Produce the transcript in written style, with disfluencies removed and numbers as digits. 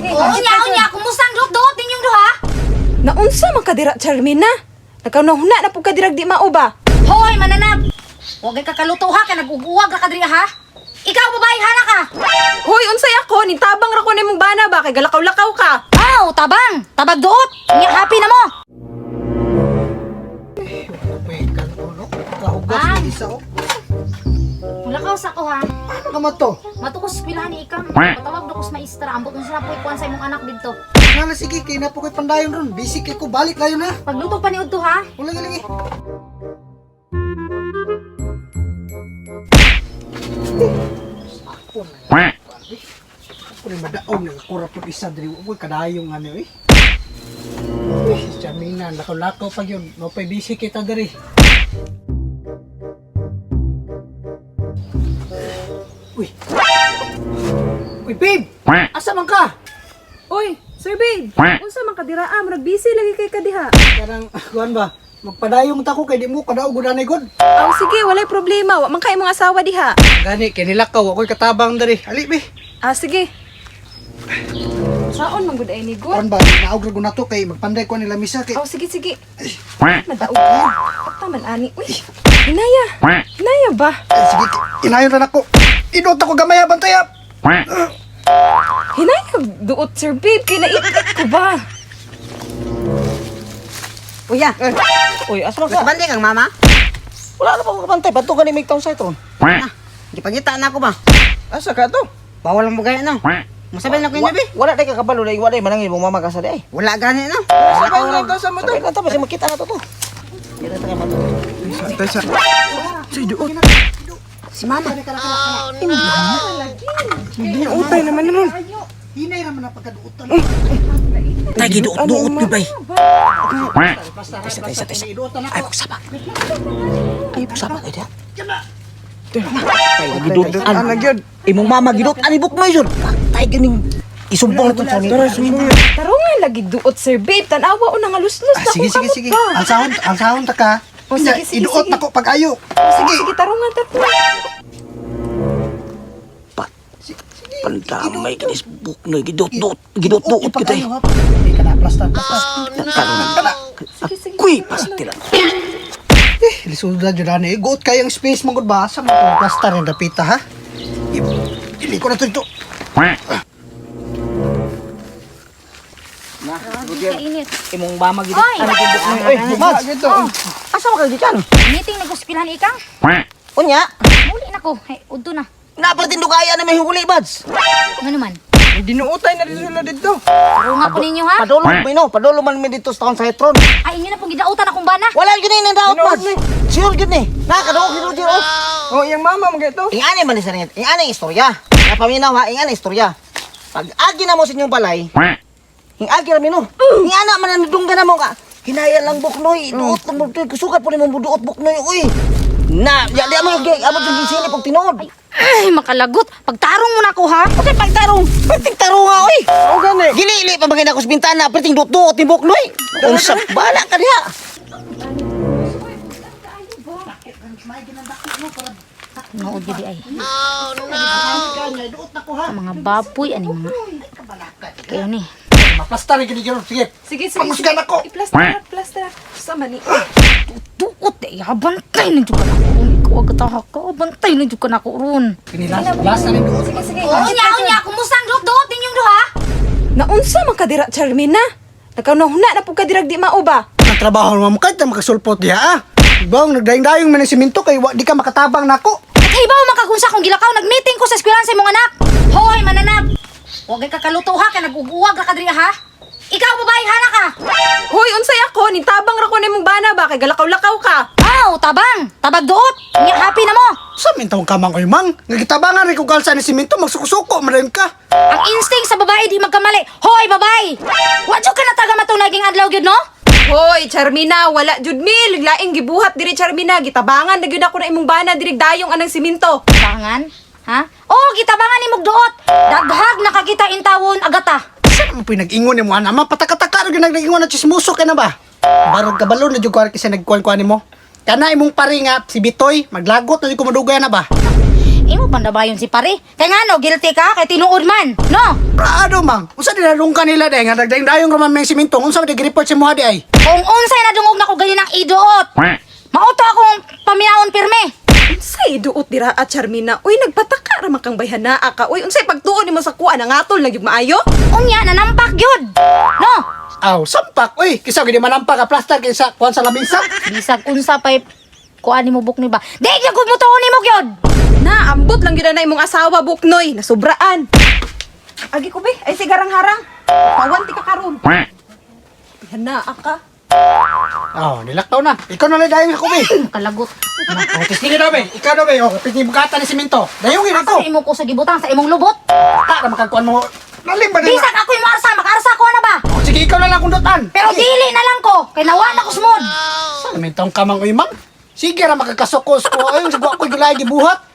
Sige. Unya, unya, kumusta ang duot-duot ninyong duha? Naunsa man kadira Charmina? Nagkaunahuna na pud kadirag di mao ba? Hoy, mananap! Huwag kay kakaluto ha, kay nag-uguwag ka kadiri ha? Ikaw, babae, hana ka! Hoy, unsay ako? Nintabang ra ko nimong bana ba kay galakaw-lakaw ka. Aw, tabang! Tabag duot! Unya, happy na mo! Pekan ulo. Kahugas Bang. na isa oh. Mulakaw sa ko ha. Ano ka man to? Matukos eskwelahan ni Ikam. Patawag do kus maestra. Ambot unsa na po ikuan sa imong anak didto. Nga na sige, kay na po ko'y pandayon ron. Busy kay ko, balik layo na. Pagluto pa ni udto ha. Wala lagi. Ako ni madaog nga kurap pud isa diri uy kadayong ano eh. Uy, si Chamina, lakaw-lakaw pag yun. Mapay busy kita diri. Uy. Uy, babe! Asa man ka? Oy, Sir Babe, unsa man kadira ah, murag busy lagi kay kadiha. Karang, kuan ba? Magpadayong ta ko kay di mo kadaog gud anay god. Aw sige, walay problema, wa man kay imong asawa diha. Gani kay nilakaw ako'y katabang diri. Ali be. Ah, sige. Saon man gud ay ni good? Kuan ba naog ra gud nato kay magpanday ko nila misa kay Aw sige, sige. Madaog ka. Ata man ani. Uy, hinaya. Hinaya ba? Ay, sige inayon ra nako. Idot ako gamay ha, bantay ha. Hinaya duot Sir Babe kay naipit ko ba? Uya, Uy, asa man ka? nakabantay kang mama? Wala na pa ko kabantay. Bato ka ni may taon sa itron. Na, gipangita na ako ba? Asa ka to? Bawal ang bugay no. Masabay na ko yun, be. Wala day ka kabalo day wala day manangin mong mama ka sa day. Wala gani no. Sabay na lang sa mo to. Sabay lang ta basta makita na to to. Kita ta kay mato. Taysa. Si mama. Utay naman nun. Hinay ra man ang pagkaduotan. Tay giduot-duot gyud bay. Basta Taysa, taysa, taysa. Iduotan Ay ako. pagsaba. Ay pagsaba kay dia. Tay giduot an gyud. Imong mama giduot ani buknoy jud. Tay ganing isumbong na to sa ni. Tarungan lagi duot Sir Babe, tan-awa una nga luslos Ah, na sige akong sige kamot sige. ba. Alsahon, alsahon ta ka. Oh, sige, sige, Iduot sige. nako pag ayo. Oh, sige, sige, tarungan tarungan. Pat. Pandamay kinis buknoy giduot-duot giduot-duot Pag gyud ay. ayo ha. Di ka na plasta plasta. Tarungan. Sige, sige. Kuy pastilan. Eh, lisod na jud ani. Guot kayang space man gud ba? Asa man to plasta rin dapita ha? Ili ko na to dito. Kainit. Imong mama giduot Oy! ani gyud buknoy. Oy, Mads. Asa man ka gikan? Meeting na ko eskwelahan ni Ikang. Unya, Muli na ko. Hey, udto na. napartin dugaya na may huli, Bads. Nga naman. Dinuutay na dito sila dito. Tarungan ko ninyo ha. Padulong mi no, padulong man mi dito sa taon sa Hetron. Ay, inyo na pong gidautan akong bana. Wala gyud ni nang daot, Bads. Sure gyud ni. Nakadaog si Roger oh. Oh, iyang mama mo gito. Ing ani man ni sa ring, ing ani ang istorya. Napaminaw ha, ing ani ang istorya. Pag agi na mo sa inyong balay, ing agi ra mi no. Ing ana man ang dunggan na mo ka. Hinaya lang buknoy, duot mo kusukat po nimo duot buknoy uy. Na, ya di mo yung abot yung gisilip og tinuod. Ay, makalagot. Pagtarong mo na ako ha. Okay, pagtarong, perting tarong nga oy. Oh, gani. Gili-ili pa bagay na ako sa bintana, perting duot-duot ni buknoy. Unsa bala ka diha. Nood gidi ay. Iduot nako ha. Mga baboy ani mga. Kayo ni. Maplasta rin gini gyud. Sige. Sige, sige. Pamusgan ako. I-plaster, plaster. Sa mani. Duot ay bantay na jud ka nako. Ikaw agataha ka. Bantay na jud ka nako ron. Kinilas, lasa rin duot. Sige, sige. Unya, unya, kumusta ang duot-duot ninyong duha? Naunsa man kadira Charmina? Nagkaunahuna na pud kadirag di mao ba? Ang trabaho mo kahit na makasulpot diha ah. Bang nagdaing-daing man ang simento kay wa di ka makatabang nako. Naghibaw man kagunsa kung gilakaw nag-meeting ko sa eskwelahan sa imong anak. Hoy, mananap. Huwag kay kakaluto ha kay nag-uguwag ka kadiri ha. Ikaw babae hana ka. Hoy, unsay ako? Nintabang ra ko nimong bana ba kay galakaw-lakaw ka. Aw, tabang. Tabag duot. Unya happy na mo. Sa mintawong kamang oy mang, nga gitabangan rin kung kalsa ni simento magsuko-suko man rin ka. Ang instinct sa babae di magkamali. Hoy, babae. Wa jud ka na taga matong naging adlaw gyud no? Hoy, Charmina, wala jud mi. Laing gibuhat diri Charmina, gitabangan na gyud ako na imong bana diri dayong anang siminto. Tabangan? Ha? Oh, gitabangan ni duot. Daghag nakakita intawon agata. Sa mo pinag-ingon nimo ana ma patakataka ra gyud nag-ingon na chismoso ka na ba? Barog kabalo na jud ko kasi nagkuan-kuan nimo. Kana imong pare nga si Bitoy, maglagot na jud ko madugay na ba? Imo pandabayon si pare. Kay ngano guilty ka kay tinuod man. No. Praado mang. Unsa dinadungka nila day nga nagdayong raman may simento. Unsa man di-report si muha di ay? Kung unsay nadungog nako ganyan ang iduot. Mauto akong paminawon pirme. Unsay duot dira at Charmina? Uy, nagpataka ra man kang bayhanaa ka. Uy, unsay pagtuon nimo sa kuan ang atol na gyud maayo? Unya nanampak gyud. No. Aw, sampak. Uy, kisa gid manampak ka plaster kaysa kuan sa lamisa. Bisag unsa pay kuan nimo buk ni ba. Di gyud ko mutuon nimo gyud. Na, ambot lang gyud na imong asawa buknoy, nasubraan. Agi ko be, ay sigarang harang. Pawan ti ka karon. Bayhanaa ka. Aw, nilaktaw na. Ikaw na lang dayon sa kubi. Kalagot. Oh, tistingi daw be. Ikaw daw be. Oh, piti bukatan ni simento. Dayungin ako. Sa imo ko sa gibutang sa imong lubot. Ta na makagkuan mo. Lalim ba din? Bisag ako imo arsa, makaarsa ko na ba? Oh, sige, ikaw na lang kung dutan. Pero dili na lang ko kay nawa na ko smod. Sa namin taong kamang uy, ma'am. Sige ra makakasukos ko. Ayun, sigwa ko gulay gibuhat.